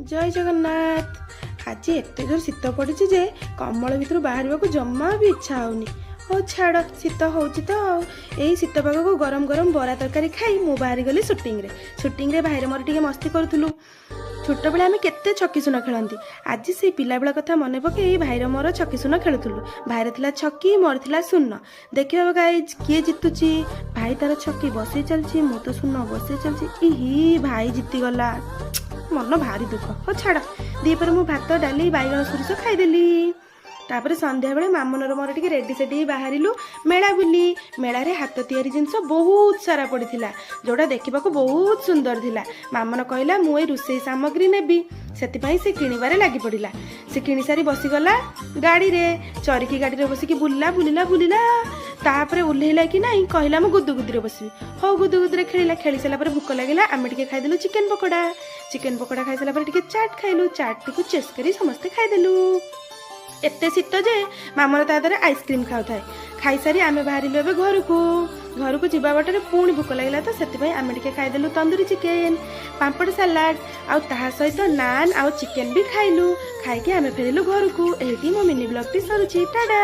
ଜୟ ଜଗନ୍ନାଥ। ଆଜି ଏତେ ଜୋର ଶୀତ ପଡ଼ିଛି ଯେ କମ୍ବଳ ଭିତରୁ ବାହାରିବାକୁ ଜମା ବି ଇଚ୍ଛା ହେଉନି। ହଉ ଛାଡ଼, ଶୀତ ହେଉଛି ତ ଆଉ। ଏଇ ଶୀତ ପାଗକୁ ଗରମ ଗରମ ବରା ତରକାରୀ ଖାଇ ମୁଁ ବାହାରିଗଲି ସୁଟିଂରେ। ସୁଟିଂରେ ଭାଇର ମୋର ଟିକେ ମସ୍ତି କରୁଥିଲୁ। ଛୋଟବେଳେ ଆମେ କେତେ ଛକି ଶୂନ ଖେଳନ୍ତି। ଆଜି ସେଇ ପିଲାବେଳ କଥା ମନେ ପକେଇ ଭାଇର ମୋର ଛକି ଶୂନ ଖେଳୁଥିଲୁ। ଭାଇର ଥିଲା ଛକି, ମୋର ଥିଲା ଶୂନ। ଦେଖିବା ଗାଇଜ୍, କିଏ ଜିତୁଛି। ଭାଇ ତାର ଛକି ବସେଇ ଚାଲିଛି, ମୁଁ ତ ଶୂନ ବସେଇ ଚାଲିଛି। ଇହି, ଭାଇ ଜିତିଗଲା, ମନ ଭାରି ଦୁଃଖ। ହଉ ଛାଡ଼, ଦ୍ୱିପହରେ ମୁଁ ଭାତ, ଡାଲି, ବାଇଗଣ ସୋରିଷ ଖାଇଦେଲି। ତାପରେ ସନ୍ଧ୍ୟାବେଳେ ମାମୁନର ମୋର ଟିକେ ରେଡ଼ି ସେଡ଼ି ହେଇ ବାହାରିଲୁ ମେଳା ବୁଲି। ମେଳାରେ ହାତ ତିଆରି ଜିନିଷ ବହୁତ ସାରା ପଡ଼ିଥିଲା, ଯୋଉଟା ଦେଖିବାକୁ ବହୁତ ସୁନ୍ଦର ଥିଲା। ମାମନ କହିଲା, ମୁଁ ଏଇ ରୋଷେଇ ସାମଗ୍ରୀ ନେବି। ସେଥିପାଇଁ ସେ କିଣିବାରେ ଲାଗି ପଡ଼ିଲା। ସେ କିଣି ସାରି ବସିଗଲା ଗାଡ଼ିରେ। ଚରିକି ଗାଡ଼ିରେ ବସିକି ବୁଲିଲା, ବୁଲିଲା, ବୁଲିଲା। ତାପରେ ଓହ୍ଲେଇଲା କି ନାହିଁ, କହିଲା ମୁଁ ଗୁଦୁଗୁଦିରେ ବସିବି। ହଉ, ଗୁଦୁଗୁଦିରେ ଖେଳିଲା। ଖେଳି ସାରିଲା ପରେ ଭୋକ ଲାଗିଲା, ଆମେ ଟିକେ ଖାଇଦେଲୁ ଚିକେନ ପକୋଡ଼ା। ଚିକେନ ପକୋଡ଼ା ଖାଇସାରିଲା ପରେ ଟିକେ ଚାଟ୍ ଖାଇଲୁ। ଚାଟ୍ଟିକୁ ଚେସ୍ କରି ସମସ୍ତେ ଖାଇଦେଲୁ। ଏତେ ଶୀତ ଯେ ମାମନ ତା ଦେହରେ ଆଇସ୍କ୍ରିମ୍ ଖାଉଥାଏ। ଖାଇସାରି ଆମେ ବାହାରିଲୁ ଏବେ ଘରକୁ। ଘରକୁ ଯିବା ବାଟରେ ପୁଣି ଭୋକ ଲାଗିଲା ତ ସେଥିପାଇଁ ଆମେ ଟିକେ ଖାଇଦେଲୁ ତନ୍ଦୁରୀ ଚିକେନ, ପାମ୍ପଡ଼ ସାଲାଡ଼ ଆଉ ତାହା ସହିତ ନାନ୍ ଆଉ ଚିକେନ ବି ଖାଇଲୁ। ଖାଇକି ଆମେ ଫେରିଲୁ ଘରକୁ। ଏଇଠି ମୋ ମିନି ବ୍ଲଗ୍ଟି ସରୁଛି। ଟାଟା।